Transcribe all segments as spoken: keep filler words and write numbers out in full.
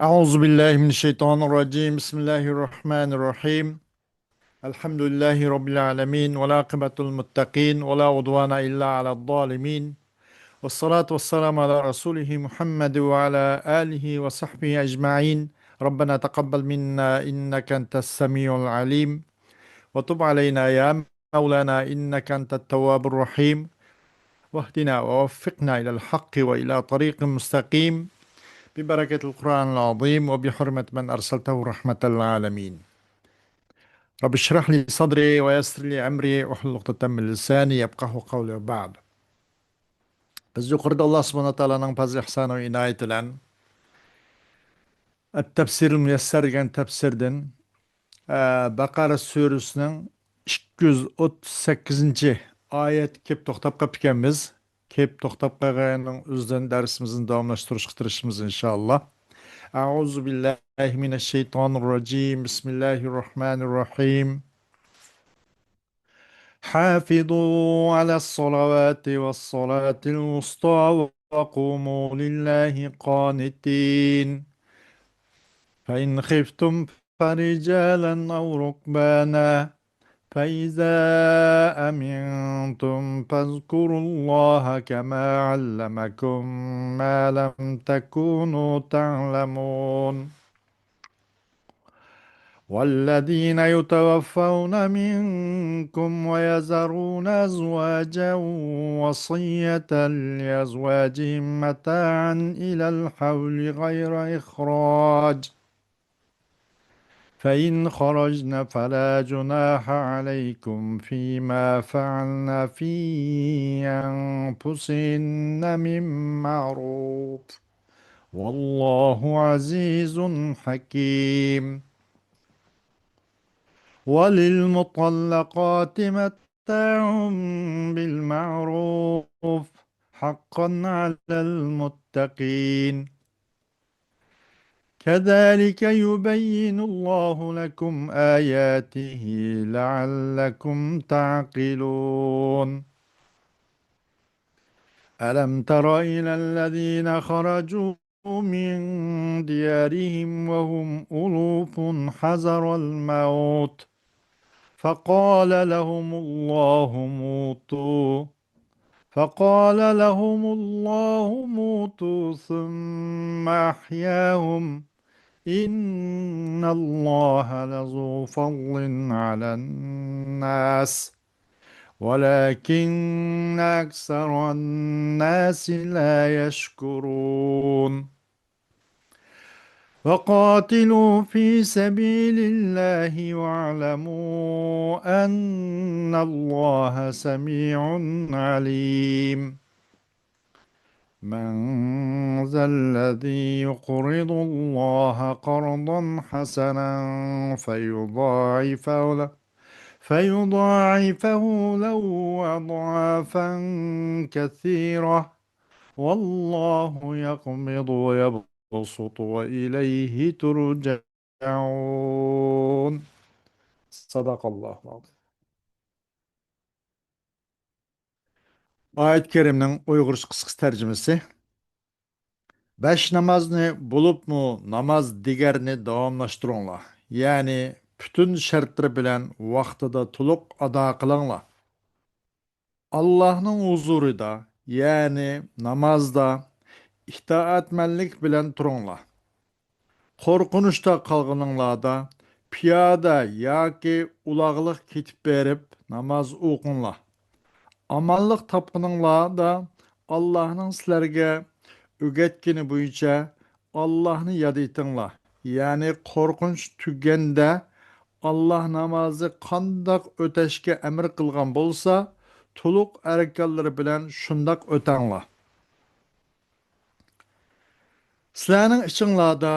أعوذ بالله من الشيطان الرجيم. بسم الله الرحمن الرحيم. الحمد لله رب العالمين، والعاقبة للمتقين، ولا عدوان إلا على الظالمين. والصلاة والسلام على رسوله محمد وعلى آله وصحبه أجمعين. ربنا تقبل منا إنك أنت السميع العليم، وتب علينا يا مولانا إنك أنت التواب الرحيم، واهدنا ووفقنا إلى الحق وإلى طريق مستقيم، ببركة القرآن العظيم وبحرمة من أرسلته رحمة للعالمين. رب اشرح لي صدري ويسر لي أمري واحلل عقدة من لساني يفقهوا قولي وبعد. بىز يۇقىرىدا ئاللا سۇبھانەھۇ ۋە تائالانىڭ پەزلى ئىھسانى ۋە ئىنايىتى بىلەن ئەت-تەپسىرۇل مۇيەسسەر دېگەن تەپسىردىن، ئە، بەقەرە سۈرىسىنىڭ ئىككى يۈز ئوتتۇز سەككىزىنچى ئايەتكە كېلىپ توختاپ قاپتىكەنمىز. كېلىپ توختاپ قالغىنىنىڭ ئۆزىدىن دەرسىمىزنى داۋاملاشتۇرۇشقا تىرىشىمىز، ئىنشائاللا. أعوذ بالله من الشيطان الرجيم. بسم الله الرحمن الرحيم. حافظوا على الصلوات والصلاة الوسطى وقوموا لله قانتين. فإن خفتم فرجالا أو ركبانا فإذا أمنتم فاذكروا الله كما علمكم ما لم تكونوا تعلمون. والذين يتوفون منكم ويذرون أزواجا وصية لأزواجهم متاعا إلى الحول غير إخراج، فإن خرجن فلا جناح عليكم فيما فعلن في أنفسهن من معروف، والله عزيز حكيم. وللمطلقات متاع بالمعروف حقا على المتقين. كذلك يبين الله لكم آياته لعلكم تعقلون. ألم تر إلى الذين خرجوا من ديارهم وهم ألوف حذر الموت فقال لهم الله موتوا، فقال لهم الله موتوا ثم أحياهم، إن الله لذو فضل على الناس ولكن أكثر الناس لا يشكرون. وقاتلوا في سبيل الله واعلموا أن الله سميع عليم. من ذا الذي يقرض الله قرضا حسنا فيضاعفه له، فيضاعفه له أضعافا كثيرة، والله يقبض ويبسط وإليه ترجعون. صدق الله العظيم. ئايەت كەرىمنىڭ ئۇيغۇرچە قىسقىچە تەرجىمىسى. بەش نامازنى بولۇپمۇ ناماز دىگەرنى داۋاملاشتۇرۇڭلار. يەنى پۈتۈن شەرتلىرى بىلەن ۋاقتىدا تولۇق ئادا قىلىڭلار. ئاللاھنىڭ ھۇزۇرىدا، يەنى نامازدا ئىتائەتمەنلىك بىلەن تۇرۇڭلار. قورقۇنچتا قالغىنىڭلاردا پىيادە ياكى ئۇلاغلىق كېتىپ بېرىپ ناماز ئوقۇڭلار. ئامانلىق تاپقىنىڭلاردا ئاللاھنىڭ سىلەرگە ئۆگەتكىنى بويىچە ئاللاھنى ياد ئېتىڭلار. يەنى قورقۇنچ تۈگىگەندە ئاللاھ نامازى قانداق ئۆتەشكە ئەمر قىلغان بولسا، تولۇق ئەركانلىرى بىلەن شۇنداق ئۆتەڭلار. سىلەرنىڭ ئىچىڭلاردا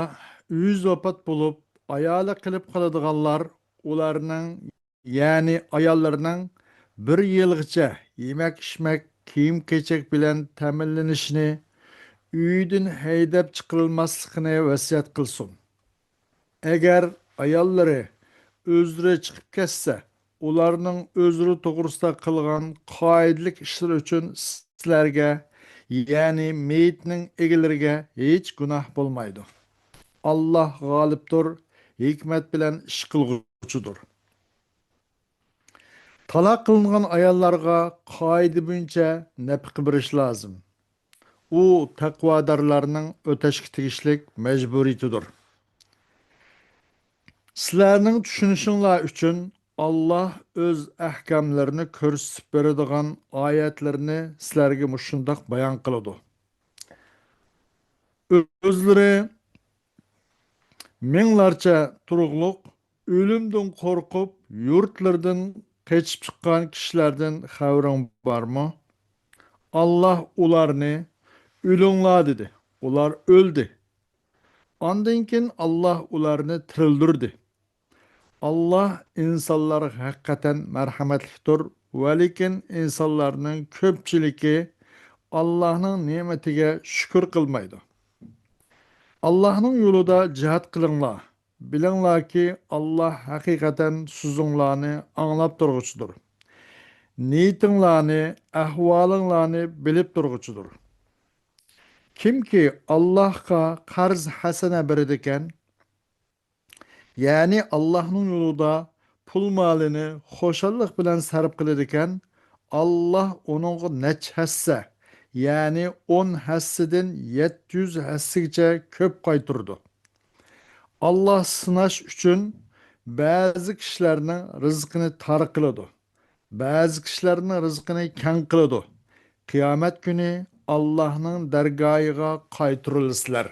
ئۆزى ۋاپات بولۇپ، ئايالى قېلىپ قالىدىغانلار، ئۇلارنىڭ، يەنى ئاياللىرىنىڭ بىر يىلغىچە يېمەك-ئىچمەك، كىيىم-كېچەك بىلەن تەمىنلىنىشىنى، ئۆيدىن ھەيدەپ چىقىرىلماسلىقىنى ۋەسىيەت قىلسۇن. ئەگەر ئاياللىرى ئۆزلىرى چىقىپ كەتسە، ئۇلارنىڭ ئۆزلىرى توغرىسىدا قىلغان قائىدىلىك ئىشلىرى ئۈچۈن سىلەرگە، يەنى مېيىتنىڭ ئىگىلىرىگە ھېچ گۇناھ بولمايدۇ. ئاللاھ غالىبتۇر، ھېكمەت بىلەن ئىش قىلغۇچىدۇر. تالاق قىلىنغان ئاياللارغا قائىدە بويىچە نەپقە بېرىش لازىم. ئۇ تەقۋادارلارنىڭ ئۆتەشكە تېگىشلىك مەجبۇرىيىتىدۇر. سىلەرنىڭ چۈشىنىشىڭلار ئۈچۈن، ئاللاھ ئۆز ئەھكاملىرىنى كۆرسىتىپ بېرىدىغان ئايەتلىرىنى سىلەرگە مۇشۇنداق بايان قىلىدۇ. ئۆزلىرى مىڭلارچە تۇرۇقلۇق، ئۆلۈمدىن قورقۇپ، يۇرتلىرىدىن قېچىپ چىققان كىشىلەردىن خەۋىرىڭ بارمۇ؟ ئاللاھ ئۇلارنى، «ئۆلۈڭلار» دېدى. ئۇلار ئۆلدى. ئاندىن كېيىن ئاللاھ ئۇلارنى تىرىلدۈردى. ئاللاھ ئىنسانلارغا ھەقىقەتەن مەرھەمەتلىكتۇر، ۋەلىكىن ئىنسانلارنىڭ كۆپچىلىكى ئاللاھنىڭ نېمىتىگە شۈكۈر قىلمايدۇ. ئاللاھنىڭ يولىدا جىھاد قىلىڭلار. بىلىڭلاركى، ئاللاھ ھەقىقەتەن سۆزۈڭلارنى ئاڭلاپ تۇرغۇچىدۇر. نىيىتىڭلارنى، ئەھۋالىڭلارنى بىلىپ تۇرغۇچىدۇر. كىمكى ئاللاھقا قەرز ھەسەنە بېرىدىكەن، يەنى ئاللاھنىڭ يولىدا پۇل-مالىنى خۇشاللىق بىلەن سەرپ قىلىدىكەن، ئاللاھ ئۇنىڭغا نەچچە ھەسسە، يەنى ئون ھەسسىدىن يەتتە يۈز ھەسسىگىچە كۆپ قايتۇرىدۇ. ئاللاھ سىناش ئۈچۈن بەزى كىشىلەرنىڭ رىزقىنى تار قىلىدۇ، بەزى كىشىلەرنىڭ رىزقىنى كەڭ قىلىدۇ. قىيامەت كۈنى ئاللاھنىڭ دەرگاھىغا قايتۇرۇلىسىلەر.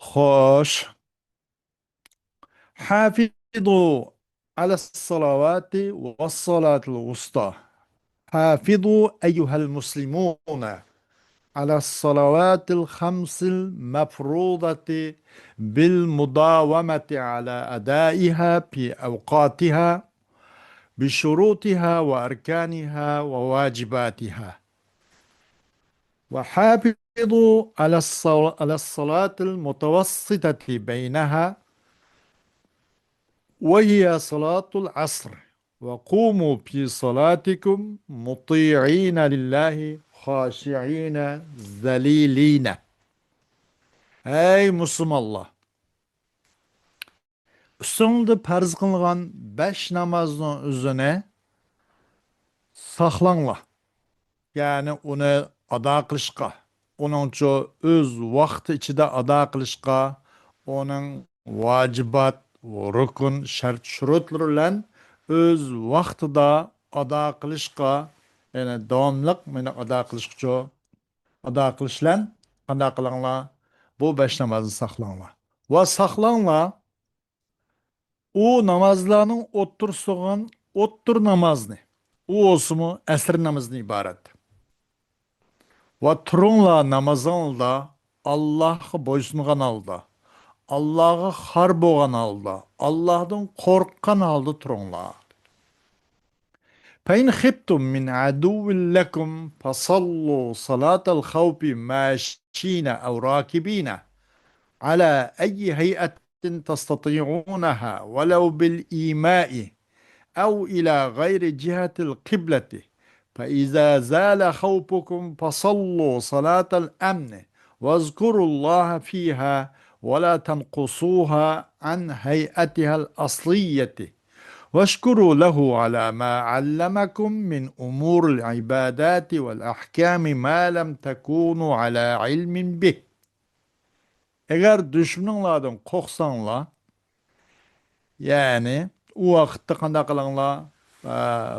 خوش. حافظوا على الصلوات والصلاة الوسطى. حافظوا أيها المسلمون على الصلوات الخمس المفروضة بالمداومة على أدائها في أوقاتها بشروطها وأركانها وواجباتها. وحافظوا على الصل-، على الصلاة المتوسطة بينها، وهي صلاة العصر، وقوموا في صلاتكم مطيعين لله خاشعين ذليلين. ئەي مۇسۇلمانلار! ئۈستۈڭلاردا پەرز قىلىنغان بەش نامازنىڭ ئۆزىنى ساقلاڭلار. يەنى ئۇنى ئادا قىلىشقا، ئۇنىڭچۇ ئۆز ۋاقتى ئىچىدە ئادا قىلىشقا، ئۇنىڭ ۋاجىبات، رۇكۇن، شەرت، شۇرۇتلىرى بىلەن ئۆز ۋاقتىدا ئادا قىلىشقا، يەنى داۋاملىق مېنى ئادا قىلىشقىچۇ، ئادا قىلىش بىلەن قانداق قىلىڭلار؟ بۇ بەش نامازنى ساقلاڭلار. ۋە ساقلاڭلار، ئۇ نامازلارنىڭ ئوتتۇرىسى بولغان ئوتتۇرا نامازنى، ئۇ بولسىمۇ ئەسىر نامىزىدىن ئىبارەت. ۋە تۇرۇڭلار نامازىڭلاردا ئاللاھقا بويسۇنغان ھالدا، ئاللاھقا خار بولغان ھالدا، ئاللاھتىن قورققان ھالدا تۇرۇڭلار. فإن خفتم من عدو لكم فصلوا صلاة الخوف ماشين أو راكبين على أي هيئة تستطيعونها ولو بالإيماء أو إلى غير جهة القبلة، فإذا زال خوفكم فصلوا صلاة الأمن واذكروا الله فيها ولا تنقصوها عن هيئتها الأصلية، واشكروا له على ما علمكم من أمور العبادات والأحكام ما لم تكونوا على علم به. ئەگەر دۈشمىنىڭلاردىن قورقساڭلار، يەنى ئۇ ۋاقىتتا قانداق قىلىڭلار؟ ئە،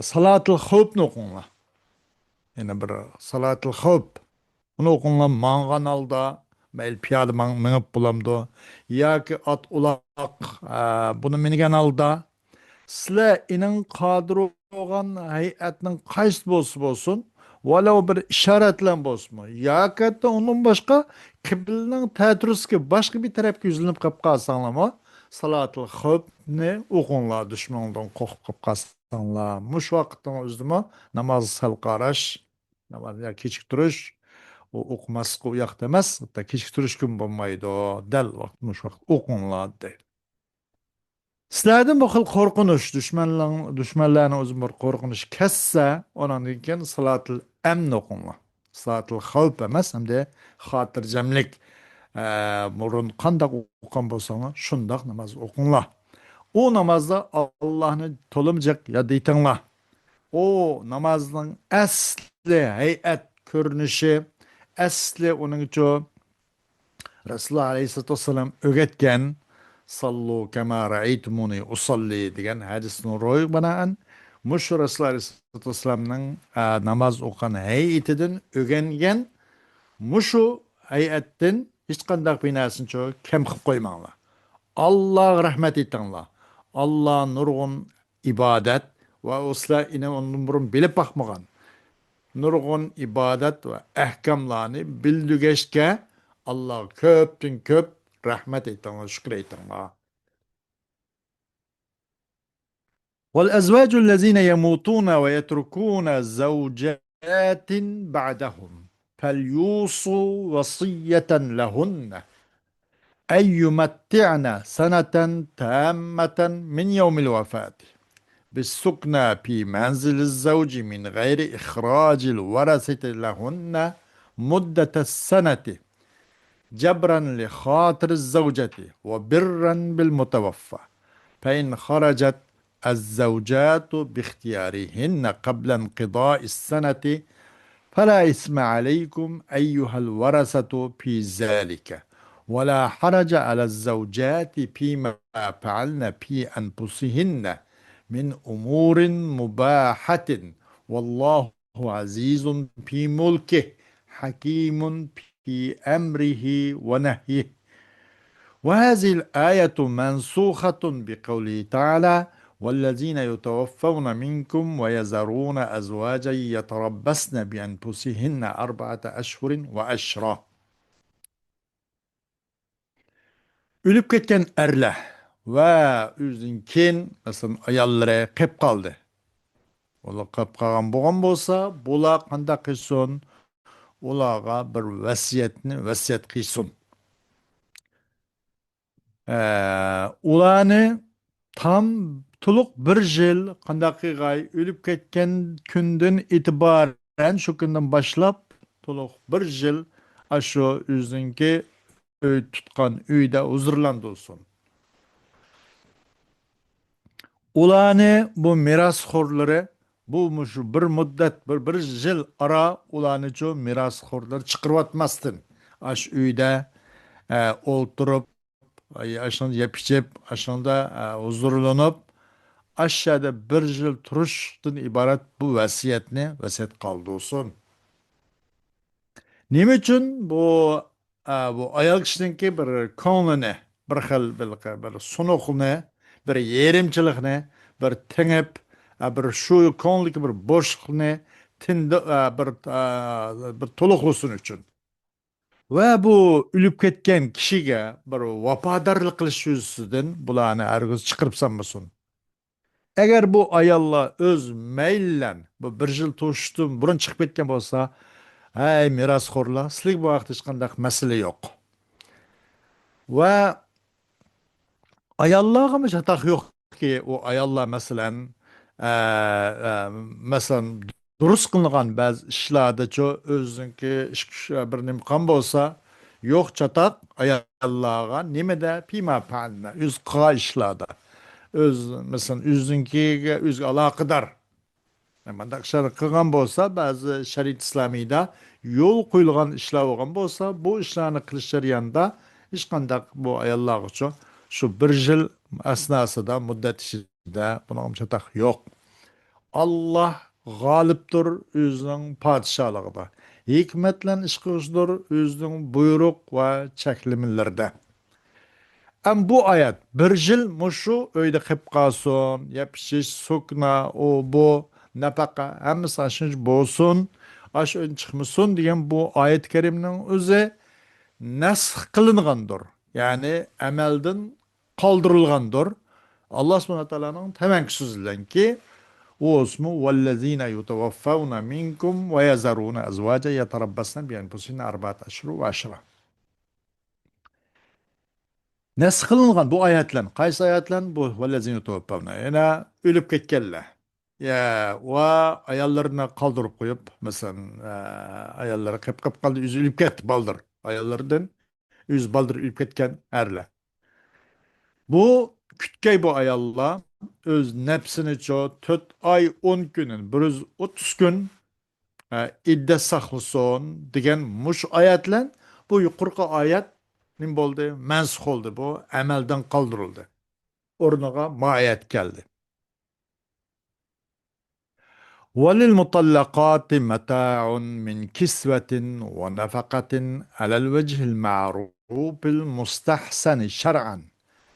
سالاتىل خوپنى ئوقۇڭلار. يەنە بىر سالاتىل خوپ. ئۇنى ئوقۇڭلار ماڭغان ھالدا، مەيلى پىيادە ماڭ-، مېڭىپ بولامدۇ؟ ياكى ئات، ئۇلاق، ئە، بۇنى مىنگەن ھالدا، سىلەر ئېنىڭ قادىر بولغان ھەيئەتنىڭ قايسى بولسا بولسۇن، ۋەلەۋ بىر ئىشارەت بىلەن بولسىمۇ، ياكى ھەتتا ئۇنىڭ باشقا قىبلىنىڭ تەتۈرىسىگە باشقا بىر تەرەپكە يۈزلىنىپ قېلىپ قالساڭلارمۇ، سالاتىل خوپنى ئوقۇڭلار، دۈشمىنىڭدىن قورقۇپ قېلىپ قالساڭلار. مۇشۇ ۋاقىتنىڭ ئۆزىدىمۇ نامازغا سەل قاراش، نامازنى يا كېچىكتۈرۈش، ئۇ ئوقۇماسلىققا ئۇ ياقتا ئەمەس، ھەتتا كېچىكتۈرۈشكىمۇ بولمايدۇ. دەل ۋاقتى مۇشۇ ۋاقىت ئوقۇڭلار دەيدۇ. سىلەردىن بۇ خىل قورقۇنچ، دۈشمەنلەرنىڭ، دۈشمەنلەرنىڭ ئۆزىدىن بىر قورقۇنچ كەتسە، ئۇنىڭدىن كېيىن سالاتىل ئەمنى ئوقۇڭلار. سالاتىل خەۋپ ئەمەس، ئەمدى خاتىرجەملىك. ئە، بۇرۇن قانداق ئوقۇغان بولساڭلار، شۇنداق ناماز ئوقۇڭلار. ئۇ نامازدا ئاللاھنى تولىمۇ جىق ياد ئېتىڭلار. ئۇ نامازنىڭ ئەسلى ھەيئەت كۆرۈنۈشى، ئەسلى ئۇنىڭچۇ رەسۇلۇللاھ ئەلەيھىسسالاتۇ ۋەسسالام ئۆگەتكەن، «ساللۇ كەما رەئەيتۇمۇنى ئۇساللى» دېگەن ھەدىسنىڭ روھىغا بىنائەن، مۇشۇ رەسۇلۇللاھ ئەلەيھىسسالاتۇ ۋەسسالامنىڭ، ئە، ناماز ئوقۇغان ھەيئىتىدىن ئۆگەنگەن، مۇشۇ ھەيئەتتىن ھېچقانداق بىر نەرسىنىچۇ كەم قىلىپ قويماڭلار. ئاللاغا رەھمەت ئېيتىڭلار. ئاللا نۇرغۇن ئىبادەت ۋە ئۇ سىلەر ئېنى ئۇندىن بۇرۇن بىلىپ باقمىغان نۇرغۇن ئىبادەت ۋە ئەھكاملارنى بىلدۈرگەچكە، ئاللاغا كۆپتىن كۆپ رەھمەت ئېيتىڭلار، شۈكۈر ئېيتىڭلار. والأزواج الذين يموتون ويتركون زوجات بعدهم فليوصوا وصية لهن أن يمتعن سنة تامة من يوم الوفاة بالسكنى في منزل الزوج من غير إخراج الورثة لهن مدة السنة، جبرا لخاطر الزوجة وبرا بالمتوفى، فإن خرجت الزوجات باختيارهن قبل انقضاء السنة فلا إثم عليكم أيها الورثة في ذلك، ولا حرج على الزوجات فيما فعلن في أنفسهن من أمور مباحة، والله عزيز في ملكه، حكيم في أمره ونهيه. وهذه الآية منسوخة بقوله تعالى: والذين يتوفون منكم ويذرون أزواجا يتربصن بأنفسهن أربعة أشهر وعشرا. ئۆلۈپ كەتكەن ئەرلەر ۋە ئۆزىدىن كېيىن، مەسىلەن، ئاياللىرى قېلىپ قالدى. ئۇلار قېلىپ قالغان بولغان بولسا، بۇلار قانداق قىلسۇن؟ ئۇلارغا بىر ۋەسىيەتنى ۋەسىيەت قىلسۇن. ئە، ئۇلارنى تام تولۇق بىر يىل قانداق قىلغاي، ئۆلۈپ كەتكەن كۈندىن ئېتىبارەن، شۇ كۈندىن باشلاپ تولۇق بىر يىل ئاشۇ ئۆزىنىڭكى ئۆي تۇتقان ئۆيدە ھۇزۇرلاندۇرسۇن. ئۇلارنى بۇ مىراسخورلىرى، بۇ مۇشۇ بىر مۇددەت، بىر، بىر يىل ئارا ئۇلارنىچۇ مىراسخورلىرى چىقىرىۋاتماستىن، ئاشۇ ئۆيدە، ئە، ئولتۇرۇپ، ئاشۇندا يەپ ئىچىپ، ئاشۇندا، ئە، ھۇزۇرلىنىپ، ئاشۇ يەردە بىر يىل تۇرۇشتىن ئىبارەت بۇ ۋەسىيەتنى ۋەسىيەت قالدۇرسۇن. نېمە ئۈچۈن بۇ، ئە، بۇ ئايال كىشىنىڭكى بىر كۆڭلىنى، بىر خىل، بىر، بىر سۇنۇقنى، بىر يېرىمچىلىكنى، بىر تېڭىپ، ئە، بىر شۇ كۆڭلىدىكى بىر بوشلۇقنى تىندى-، ئە، بىر، ئە، بىر تولۇقلىسۇن ئۈچۈن. ۋە بۇ ئۆلۈپ كەتكەن كىشىگە بىر ۋاپادارلىق قىلىش يۈزىسىدىن بۇلارنى ھەرگىز چىقىرىپ سالمىسۇن. ئەگەر بۇ ئاياللار ئۆز مەيلى بىلەن بۇ بىر يىل توشۇشتىن بۇرۇن چىقىپ كەتكەن بولسا، ھەي مىراسخورلار، سىلەرگە بۇ ھەقتە ھېچقانداق مەسىلە يوق. ۋە ئاياللارغىمۇ چاتاق يوقكى، ئۇ ئاياللار، مەسىلەن، ئە، ئە، مەسىلەن، دۇرۇس قىلىنغان بەزى ئىشلاردىچۇ ئۆزىنىڭكى ئىش كۈچ بىر نېمە قىلغان بولسا، يوق چاتاق ئاياللارغا نېمىدە پىما پەلنە، ئۆز قىلغان ئىشلاردا. ئۆز، مەسىلەن، ئۆزىنىڭكىگە، ئۆزىگە ئالاقىدار مۇنداق ئىشلارنى قىلغان بولسا، بەزى شەرىئەت ئىسلامىيدا يول قويۇلغان ئىشلار بولغان بولسا، بۇ ئىشلارنى قىلىش جەريانىدا ھېچقانداق بۇ ئاياللارغىچۇ شۇ بىر يىل ئەسناسىدا، مۇددەت ئىچىدە بۇنىڭغا چاتاق يوق. ئاللاھ غالىبتۇر ئۆزىنىڭ پادىشاھلىقىدا، ھېكمەت بىلەن ئىش قىلغۇچىدۇر ئۆزىنىڭ بۇيرۇق ۋە چەكلىمىلىرىدە. ئەم بۇ ئايەت بىر يىل مۇشۇ ئۆيدە قېلىپ قالسۇن، يەپ ئىچىش، سۇكنا، ئۇ بۇ، نەپەقە، ھەممىسى ئاشۇنچە بولسۇن، ئاشۇ ئۆيدىن چىقمىسۇن دېگەن بۇ ئايەت كەرىمنىڭ ئۆزى نەسخ قىلىنغاندۇر. يەنى ئەمەلدىن قالدۇرۇلغاندۇر. ئاللاھ سۇبھانەھۇ ۋە تائالانىڭ تەۋەنكى سۆزى بىلەنكى، ئۇ ئوسمۇ، والذين يتوفون منكم ويذرون أزواجا يتربصن بأنفسهن أربعة أشهر وعشرا. نەسخ قىلىنغان بۇ ئايەتلەر. قايسى ئايەتلەر؟ بۇ، والذين يتوفون. يەنە ئۆلۈپ كەتكەنلەر. يا، ۋە ئاياللىرىنى قالدۇرۇپ قويۇپ، مەسىلەن، ئە، ئاياللىرى قېلىپ، قېلىپ قالدى، ئۆزى ئۆلۈپ كەتتى، بالدۇر. ئاياللىرىدىن ئۆز بالدۇر ئۆلۈپ كەتكەن ئەرلەر. بۇ كۈتكەي بۇ ئاياللار ئۆز نەپسىنىچۇ تۆت ئاي ئون كۈن، بىر يۈز ئوتتۇز كۈن، ئە، ئىددەت ساقلىسۇن دېگەن مۇشۇ ئايەت بىلەن بۇ يۇقىرىقى ئايەت نېمە بولدى؟ مەنسۇخ بولدى، بۇ ئەمەلدىن قالدۇرۇلدى. ئورنىغا ما ئايەت كەلدى. وللمطلقات متاع من كسوة ونفقة على الوجه المعروف المستحسن شرعا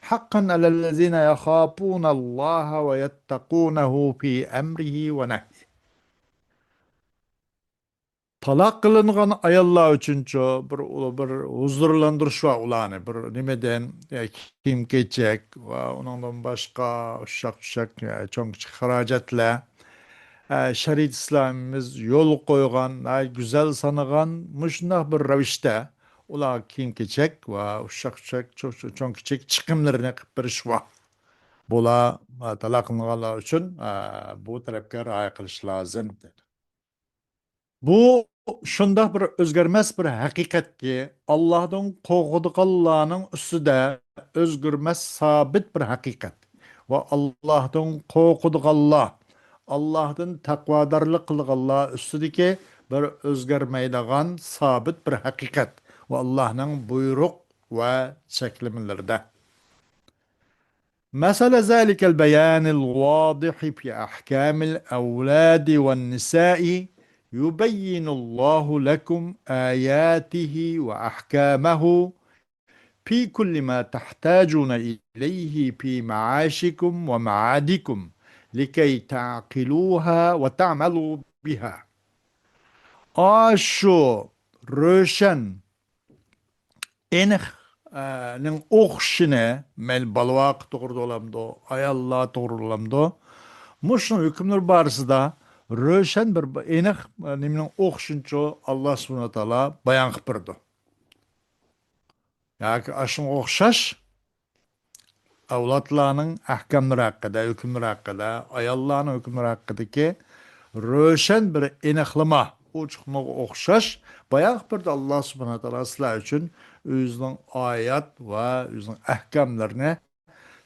حقا على الذين يخافون الله ويتقونه في أمره ونهيه. تالاق قىلىنغان ئاياللار ئۈچۈنچۇ بىر، بىر ھۇزۇرلاندۇرۇش بار ئۇلارنى، بىر نېمىدىن، ئە، كىيىم-كېچەك ۋە ئۇنىڭدىن باشقا ئۇششاق-چۈششەك، ئە، چوڭ-كىچىك خىراجەتلەر، ئە، شەرىئەت ئىسلامىمىز يولغا قويغان، ناھايىتى گۈزەل سانىغان مۇشۇنداق بىر رەۋىشتە ئۇلارغا كىيىم-كېچەك ۋە ئۇششاق-چۈششەك، چوڭ-، چوڭ-كىچىك چىقىملىرىنى قىلىپ بېرىش بار. بۇلار، ئە، تالاق قىلىنغانلار ئۈچۈن، ئە، بۇ تەرەپكە رىئايە قىلىش لازىم، دېدى. بۇ شۇنداق بىر ئۆزگەرمەس بىر ھەقىقەتكى، ئاللاھتىن قورقىدىغانلارنىڭ ئۈستىدە ئۆزگەرمەس سابىت بىر ھەقىقەت. ۋە ئاللاھتىن قورقىدىغانلار، ئاللاھتىن تەقۋادارلىق قىلىدىغانلار ئۈستىدىكى بىر ئۆزگەرمەيدىغان سابىت بىر ھەقىقەت. ۋە ئاللاھنىڭ بۇيرۇق ۋە چەكلىمىلىرىدە. مثل ذلك البيان الواضح في أحكام الأولاد والنساء يبين الله لكم آياته وأحكامه في كل ما تحتاجون إليه في معاشكم ومعادكم لكي تعقلوها وتعملوا بها. ئاشۇ روشەن ئېنىق، ئە، نىڭ ئوخشىشىنى، مەيلى بالا-ۋاقىت توغرىدا بولامدۇ، ئاياللار توغرىدا بولامدۇ، مۇشۇنىڭ ھۆكۈملىرى بارىسىدا روشەن بىر، بىر ئېنىق، ئە، نېمىنىڭ ئوخشىشىنىچۇ ئاللا سۇبھانەھۇ ۋە تائالا بايان قىلىپ بېرىدۇ. ياكى ئاشۇنىڭغا ئوخشاش ئەۋلادلارنىڭ ئەھكاملىرى ھەققىدە، ھۆكۈملىرى ھەققىدە، ئاياللارنىڭ ھۆكۈملىرى ھەققىدىكى روشەن بىر ئېنىقلىما، ئوچۇقلىمىغا ئوخشاش بايان قىلىپ بېرىدۇ ئاللا سۇبھانەھۇ ۋە تائالا سىلەر ئۈچۈن ئۆزىنىڭ ئايات ۋە ئۆزىنىڭ ئەھكاملىرىنى.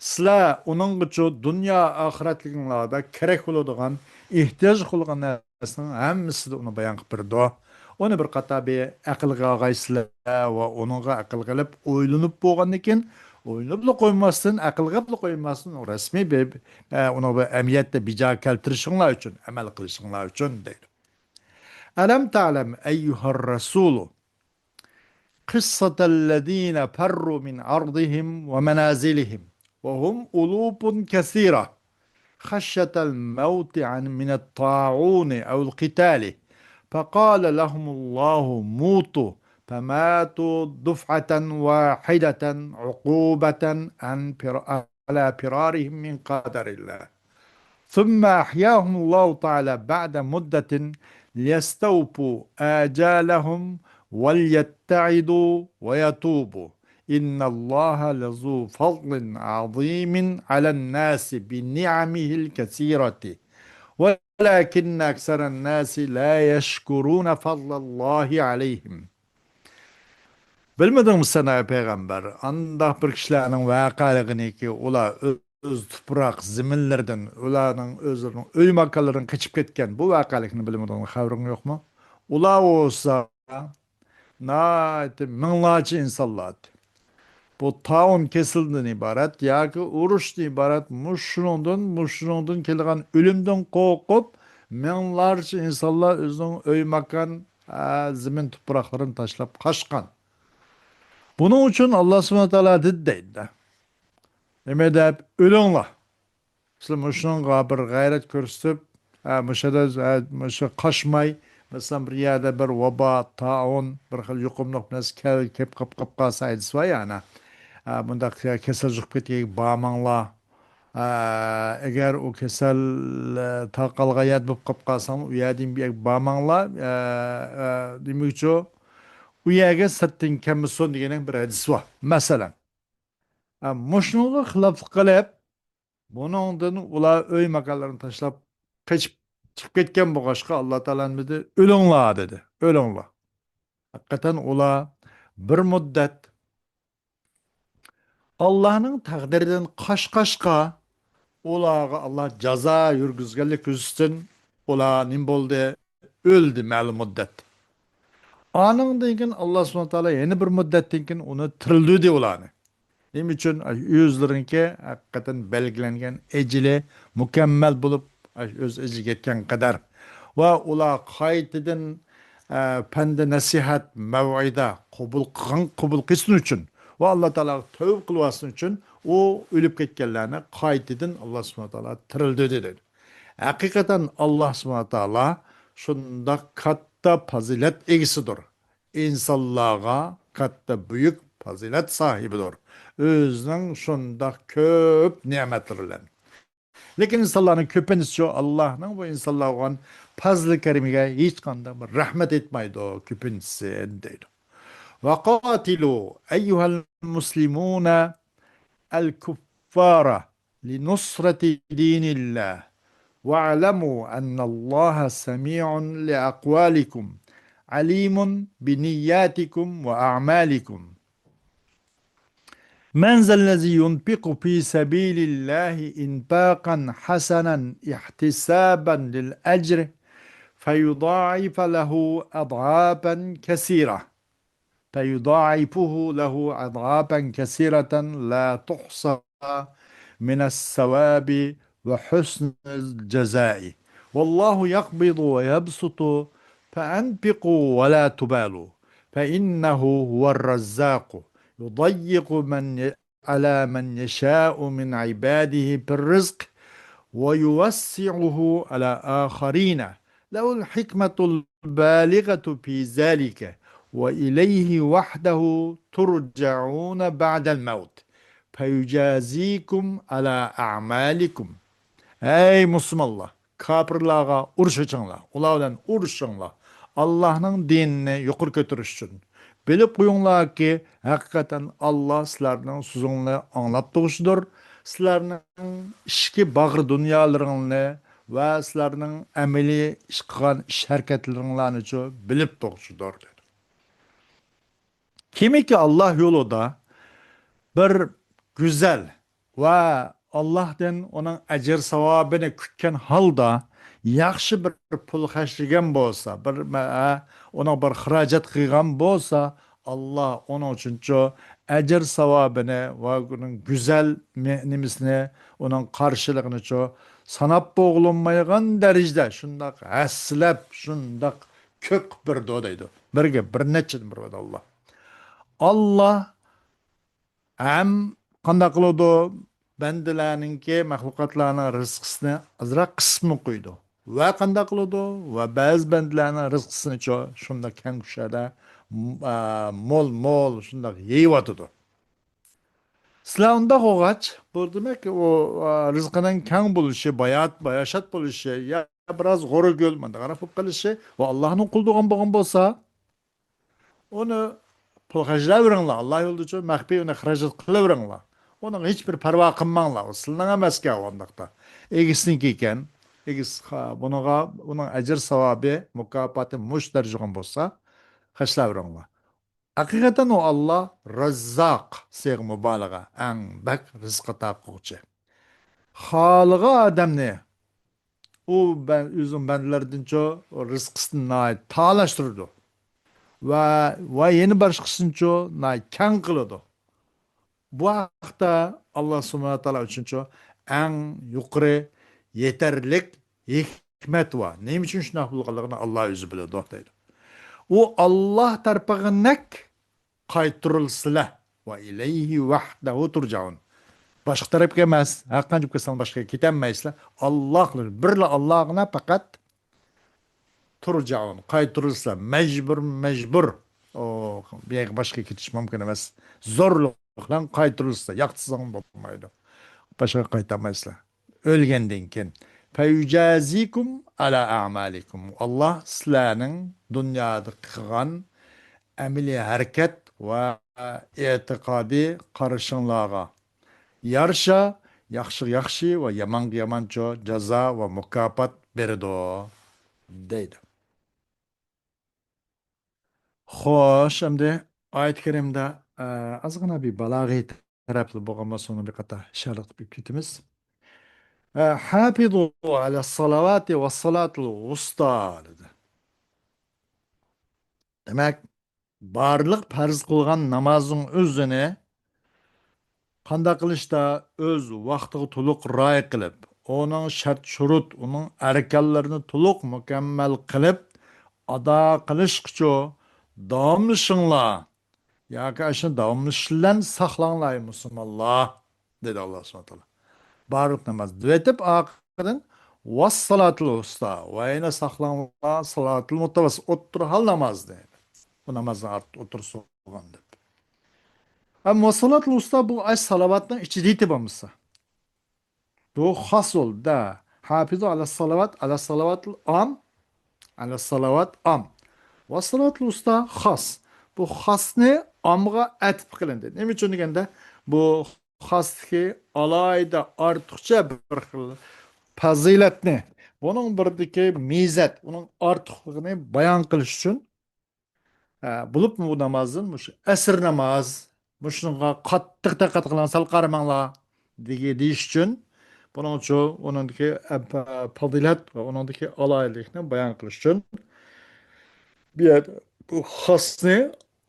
سىلەر ئۇنىڭغىچۇ دۇنيا ئاخىرەتلىكىڭلاردا كېرەك بولىدىغان، ئېھتىياج بولغان نەرسىنىڭ ھەممىسىدە ئۇنى بايان قىلىپ بېرىدۇ. ئۇنى بىر قاتار بىر ئەقىلگە ئالغايسىلەر ۋە ئۇنىڭغا ئەقىل قىلىپ ئويلىنىپ بولغاندىن كېيىن، ئويلىنىپلا قويماستىن، ئەقىلگە ئەپلا قويماستىن، رەسمىي بىر، ئە، ئۇنى بىر ئەمەلىيەتتە بىجا كەلتۈرۈشۈڭلار ئۈچۈن، ئەمەل قىلىشىڭلار ئۈچۈن دەيدۇ. ألم تعلم أيها الرسول قصة الذين فروا من أرضهم ومنازلهم وهم ألوف كثيرة خشية الموت عن، من الطاعون أو القتال، فقال لهم الله موتوا، فماتوا دفعة واحدة عقوبة عن فر-، على فرارهم من قدر الله. ثم أحياهم الله تعالى بعد مدة ليستوفوا آجالهم وليتعظوا ويتوبوا. إن الله لذو فضل عظيم على الناس بنعمه الكثيرة ولكن أكثر الناس لا يشكرون فضل الله عليهم. بىلمىدىڭمۇ سەن، ئەي پەيغەمبەر، ئانداق بىر كىشىلەرنىڭ ۋەقەلىكىنى، ئۇلار ئۆز تۇپراق زېمىنلىرىدىن، ئۇلارنىڭ ئۆزلىرىنىڭ ئۆي ماكانلىرىدىن قېچىپ كەتكەن بۇ ۋەقەلىكنى بىلمىدىڭمۇ؟ خەۋىرىڭ يوقمۇ؟ ئۇلار بولسا ناھايىتى مىڭلارچە ئىنسانلاردى. بۇ تائۇن كېسىلىدىن ئىبارەت ياكى ئۇرۇشتىن ئىبارەت مۇشۇنىڭدىن، مۇشۇنىڭدىن كېلىدىغان ئۆلۈمدىن قورقۇپ، مىڭلارچە ئىنسانلار ئۆزىنىڭ ئۆي ماكان، ئە، زېمىن تۇپراقلىرىنى تاشلاپ قاچقان. بۇنىڭ ئۈچۈن ئاللا سۇبھانەھۇ ۋە تائالا دېدى دەيدۇ. نېمە دەپ؟ ئۆلۈڭلار. سىلەر مۇشۇنىڭغا بىر غەيرەت كۆرسىتىپ، ھە، مۇشۇ يەردە، ھە، مۇشۇ قاچماي، مەسىلەن، بىر يەردە بىر ۋابا، تائۇن، بىر خىل يۇقۇملۇق نەرسە كەل-، كېلىپ قاپ-، قاپ قالسا ھەدىس بار يا، ئەنە. ھە، مۇنداق كېسەل يۇقۇپ كەتكەن بارماڭلار. ھە، ئەگەر ئۇ كېسەل، ھە، تارقالغان يەردە بولۇپ قاپ قالساڭلار، ئۇ يەردىن بۇ يەرگە بارماڭلار. ھە، ھە، دېمەكچى، ئۇ يەرگە سىرتتىن كەلمىسۇن دېگەن بىر ھەدىس بار. مەسىلەن، ھە، مۇشۇنىڭغا خىلاپلىق قىلىپ، بۇنىڭدىن ئۇلار ئۆي ماكانلىرىنى تاشلاپ قېچىپ چىقىپ كەتكەن بولغاچقا، ئاللا تائالا نېمە دېدى؟ ئۆلۈڭلار دېدى. ئۆلۈڭلار. ھەقىقەتەن ئۇلار بىر مۇددەت ئاللانىڭ تەقدىرىدىن قاچقاچقا، ئۇلارغا ئاللا جازا يۈرگۈزگەنلىك يۈزىسىدىن ئۇلار نېمە بولدى؟ ئۆلدى مەلۇم مۇددەت. ئانىڭدىن كېيىن ئاللا سۇبھانەھۇ ۋە تائالا يەنە بىر مۇددەتتىن كېيىن ئۇنى تىرىلدۈردى ئۇلارنى. نېمە ئۈچۈن؟ ئۆزلىرىنىڭكى ھەقىقەتەن بەلگىلەنگەن ئەجىلى مۇكەممەل بولۇپ، ئۆز ئەجىلىگە يەتكەن قەدەر. ۋە ئۇلار قايتىدىن، ئە، پەندى نەسىھەت، مەۋئىزە قوبۇل قىلغان، قوبۇل قىلسۇن ئۈچۈن ۋە ئاللا تائالاغا تەۋبە قىلىۋالسۇن ئۈچۈن ئۇ ئۆلۈپ كەتكەنلەرنى قايتىدىن ئاللا سۇبھانەھۇ ۋە تائالا تىرىلدۈردى دەيدۇ. ھەقىقەتەن ئاللا سۇبھانەھۇ ۋە تائالا شۇنداق كاتتا پازىلەت ئىگىسىدۇر. ئىنسانلارغا كاتتا بۈيۈك پازىلەت ساھىبىدۇر. ئۆزىنىڭ شۇنداق كۆپ نېمەتلىرى بىلەن. لېكىن ئىنسانلارنىڭ كۆپىنچىسى ئاللانىڭ بۇ ئىنسانلارغا بولغان پازلى كەرىمىگە ھېچقانداق بىر رەھمەت ئېيتمايدۇ، كۆپىنچىسى دەيدۇ. وقاتلوا أيها المسلمون الكفار لنصرة دين الله، واعلموا أن الله سميع لأقوالكم، عليم بنياتكم وأعمالكم. من ذا الذي ينفق في سبيل الله إنفاقا حسنا احتسابا للأجر فيضاعف له أضعافا كثيرة، فيضاعفه له أضعافا كثيرة لا تحصى من الثواب وحسن الجزاء. والله يقبض ويبسط، فأنفقوا ولا تبالوا، فإنه هو الرزاق، يضيق من ي-، على من يشاء من عباده في الرزق، ويوسعه على آخرين. له الحكمة البالغة في ذلك، وإليه وحده ترجعون بعد الموت، فيجازيكم على أعمالكم. ئەي مۇسۇلمانلار، كاپىرلارغا ئۇرۇش ئېچىڭلار، ئۇلار بىلەن ئۇرۇشۇڭلار. ئاللاھنىڭ دىنىنى يۇقىرى كۆتۈرۈش ئۈچۈن. بىلىپ قويۇڭلاركى، ھەقىقەتەن ئاللا سىلەرنىڭ سۆزۈڭلارنى ئاڭلاپ تۇرغۇچىدۇر. سىلەرنىڭ ئىچكى باغرى دۇنيالىرىڭلارنى ۋە سىلەرنىڭ ئەمەلىي ئىش قىلغان ئىش ھەرىكەتلىرىڭلارنىچۇ بىلىپ تۇرغۇچىدۇر، دېدى. كىمكى ئاللا يولىدا بىر گۈزەل ۋە ئاللاھتىن ئۇنىڭ ئەجىر ساۋابىنى كۈتكەن ھالدا ياخشى بىر پۇل خەجلىگەن بولسا، بىر مە-، ئۇنىڭ بىر خىراجەت قىلغان بولسا، ئاللا ئۇنىڭ ئۈچۈنچۇ ئەجىر ساۋابىنى ۋە ئۇنىڭ گۈزەل مې-، نېمىسىنى، ئۇنىڭ قارشىلىقىنىچۇ ساناپ بولۇنمايدىغان دەرىجىدە شۇنداق ھەسسىلەپ، شۇنداق كۆپ قىلىپ بېرىدۇ دەيدۇ. بىرگە بىر نەچچىدىن بېرىدۇ ئاللا. ئاللا ھەم قانداق قىلىدۇ؟ بەندىلەرنىڭكى، مەخلۇقاتلارنىڭ رىزقىسىنى ئازراق قىسىپمۇ قويىدۇ. ۋە قانداق قىلىدۇ؟ ۋە بەزى بەندىلەرنىڭ رىزقىسىنىچۇ شۇنداق كەڭ كۈچەدە، م-، ئا، مول-مول شۇنداق يېيىۋاتىدۇ. سىلەر ئۇنداق بولغاچ، بۇ دېمەك، ئۇ، ئا، رىزقىنىڭ كەڭ بولۇشى، بايات-، باياشات بولۇشى، يا بىراز غورىگۆل، مۇنداقراق بولۇپ قېلىشى، ئۇ ئاللانىڭ قۇلى بولغان، بولغان بولسا، ئۇنى پۇل خەجلەۋېرىڭلار، ئاللا يولىدىچۇ مەخپىي ئۇنى خىراجەت قىلىۋېرىڭلار. ئۇنىڭغا ھېچبىر پەرۋا قىلماڭلار، ئۇ سىلىنىڭ ئەمەسكەن ئۇنداقتا. ئىگىسىنىڭكى ئىكەن. ئىگىسى، ھا، بۇنىڭغا، ئۇنىڭ ئەجىر ساۋابى، مۇكاپاتى مۇشۇ دەرىجىگە بولسا، خەجلەۋېرىڭلار. ھەقىقەتەن ئۇ ئاللا رەززاق، سىيغە مۇبالىغە، ئەڭ بەك رىزىق ئاتا قىلغۇچى. خالىغان ئادەمنى ئۇ بەن-، ئۆزىنىڭ بەندىلىرىدىنچۇ رىزقىسىنى ناھايىتى تالاشتۇرىدۇ. ۋە، ۋە يەنە باشقىسىنىچۇ ناھايىتى كەڭ قىلىدۇ. بۇ ھەقتە ئاللا سۇبھانەھۇ ۋە تائالا ئۈچۈنچۇ ئەڭ يۇقىرى يېتەرلىك ھېكمەت بار. نېمە ئۈچۈن شۇنداق بولغانلىقىنى ئاللا ئۆزى بىلىدۇ، دەيدۇ. ئۇ ئاللا تەرىپىگە نەق قايتۇرۇلىسىلەر. ۋە ئىلەيھى ۋەھدەھۇ تۇرجەئۇن. باشقا تەرەپكە ئەمەس، ھەر قانچە كەتسەڭ باشقىغا كېتەلمەيسىلەر. ئاللا، بىرلا ئاللاغىنا پەقەت تۇرجەئۇن، قايتۇرۇلىسىلەر. مەجبۇر، مەجبۇر. ئۇ، بۇ يەرگە باشقا كېتىش مۇمكىن ئەمەس. زورلۇق بىلەن قايتۇرۇلىسىلەر. ياقتۇرساڭ بولمايدۇ. باشقا قايتالمايسىلەر. ئۆلگەندىن كېيىن. فيجازيكم على أعمالكم. ئاللا سىلەرنىڭ دۇنيادا قىلغان ئەمەلىي ھەرىكەت ۋە ئېتىقادىي قارىشىڭلارغا يارىشا ياخشىغا ياخشى ۋە يامانغا يامانچۇ جازا ۋە مۇكاپات بېرىدۇ، دەيدۇ. خوش، ئەمدى ئايەت كەرىمدە، ئە، ئازغىنا بىر بالاغىي تەرەپلىرى بولغان بولسا، ئۇنى بىر قاتار ئىشارە قىلىپ ئۆتۈپ كېتىمىز. ئە، «ھافىزۇ ئەلەسسالەۋاتى ۋەسسالاتىل ۋۇستا» دېدى. دېمەك، بارلىق پەرز قىلغان نامازنىڭ ئۆزىنى قانداق قىلىشتا ئۆز ۋاقتىغا تولۇق رىئايە قىلىپ، ئۇنىڭ شەرت-شۇرۇت، ئۇنىڭ ئەركانلىرىنى تولۇق مۇكەممەل قىلىپ ئادا قىلىشقىچۇ داۋاملىشىڭلار ياكى ئاشۇ داۋاملىشىش بىلەن ساقلاڭلار، ئەي مۇسۇلمانلار، دېدى ئاللا سۇبھانەھۇ ۋە تائالا. بارلىق ناماز دېۋېتىپ، ئاخىرىدىن «ۋەسسالاتىل ۋۇستا» ۋە يەنە ساقلاڭلار، سالاتىل مۇتەۋەسسىت، ئوتتۇرا ھال ناماز دېدى. بۇ نامازنىڭ ئارت-، ئوتتۇرىسى بولغان دەپ. ئەمما «ۋەسسالاتىل ۋۇستا» بۇ ئاش سالاۋاتنىڭ ئىچىدە يېتىپ بولمىسا. بۇ خاس بولدى-دە. «ھافىزۇ ئەلەسسالەۋات»، «ئەلەسسالەۋاتىل ئام»، «ئەلەسسالەۋات ئام». «ۋەسسالاتىل ۋۇستا» خاس. بۇ خاسنى ئامغا ئەتىپ قىلىندى. نېمە ئۈچۈن دېگەندە، بۇ خاستىكى ئالاھىدە ئارتۇقچە بىر خىل پەزىلەتنى، بۇنىڭ بىردىكى مىزەت، ئۇنىڭ ئارتۇقلۇقىنى بايان قىلىش ئۈچۈن، ھە، بولۇپمۇ بۇ نامازدىن مۇشۇ ئەسىر ناماز، مۇشۇنىڭغا قاتتىق دىققەت قىلىڭ، سەل قارىماڭلار، دېگى-، دېيىش ئۈچۈن، بۇنىڭ ئۈچۈن ئۇنىڭدىكى، ئە، پە-، پەزىلەت ۋە ئۇنىڭدىكى ئالاھىدىلىكنى بايان قىلىش ئۈچۈن بۇ يەردە بۇ خاسنى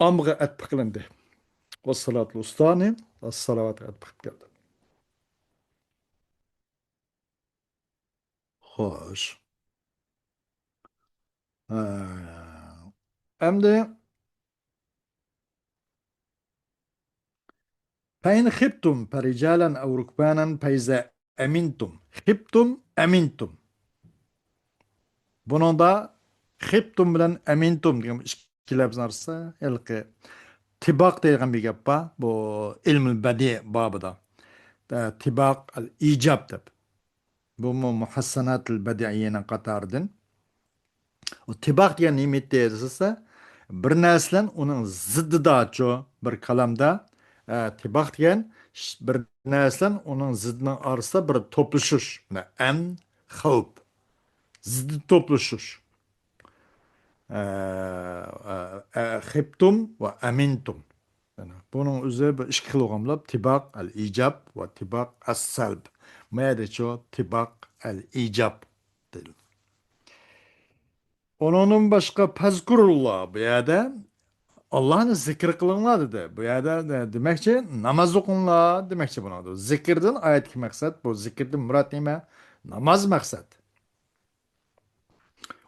ئامغا ئەتىپ قىلىندى. «ۋەسسالاتىل ۋۇستانى» ئەسسالاۋاتقا ئەتىپ قىلىپ كەلدى. خوش. ھە. ئەمدى «فَإِنْ خِفْتُمْ فَرِجَالًا أَوْ رُكْبَانًا فَإِذَا أَمِنْتُمْ». «خِفْتُمْ»، «أَمِنْتُمْ». بۇنىڭدا «خِفْتُمْ» بىلەن «أَمِنْتُمْ» دېگەن ئىككى لەپزىنىڭ ئارىسىدا ھېلىقى تىباق دەيدىغان بىر گەپ بار. بۇ ئىلمۇل بەدىئ بابىدا. ئە، تىباق ئەل ئىجاب دەپ. بۇمۇ مۇھەسسەناتىل بەدىئىيەنىڭ قاتارىدىن. ئۇ تىباق دېگەن نېمە ئىدى دېسە، بىر نەرسە بىلەن ئۇنىڭ زىددىداچۇ بىر كالامدا، ئە، تىباق دېگەن ش-، بىر نەرسە بىلەن ئۇنىڭ زىددىنىڭ ئارىسىدا بىر توپلىشىش. مانا، ئەمن، خەۋپ. زىددىدا توپلىشىش. ئە، ئە، ئە، «خىپتۇم» ۋە «ئەمىنتۇم». يەنى بۇنىڭ ئۆزى بىر ئىككى خىل بولغان بولۇپ، تىباق ئەل ئىجاب ۋە تىباق ئەس سەلب. ما يەردىچۇ تىباق ئەل ئىجاب دەيدۇ. ئۇنىڭدىن باشقا «پەزكۇرۇللا» بۇ يەردە «ئاللانى زىكىر قىلىڭلار» دېدى. بۇ يەردە دېمەكچى، ناماز ئوقۇڭلار دېمەكچى بۇنىڭدا. زىكىردىن ئايەتتىكى مەقسەت، بۇ زىكىردىن مۇراد نېمە؟ ناماز مەقسەت.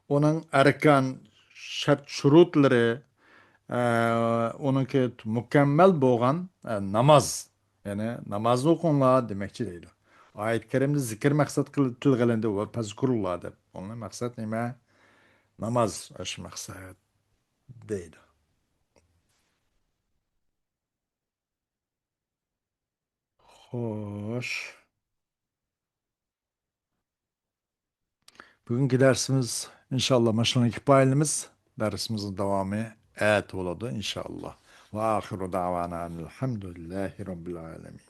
ئۇنىڭ ئەركان، شەرت-شۇرۇتلىرى، ئە، ئۇنىڭكى مۇكەممەل بولغان، ئە، ناماز. يەنى نامازنى ئوقۇڭلار دېمەكچى دەيدۇ. ئايەت كەرىمدە زىكىر مەقسەت قىل-، تىلغا ئېلىندى، «ۋە پەزكۇرۇللا» دەپ. ئۇنىڭ مەقسەت نېمە؟ ناماز، ئاشۇ مەقسەت دەيدۇ. خوش. بۈگۈنكى دەرسىمىز ئىنشاللا ماشۇنىڭغا كىپايىلىمىز. دەرسىمىزنىڭ داۋامى ئەتە بولىدۇ ئىنشاللا. ۋە ئاخىرۇ دەۋانا ئەنىل ھەمدۇلىللاھى رەببىل ئالەمىن.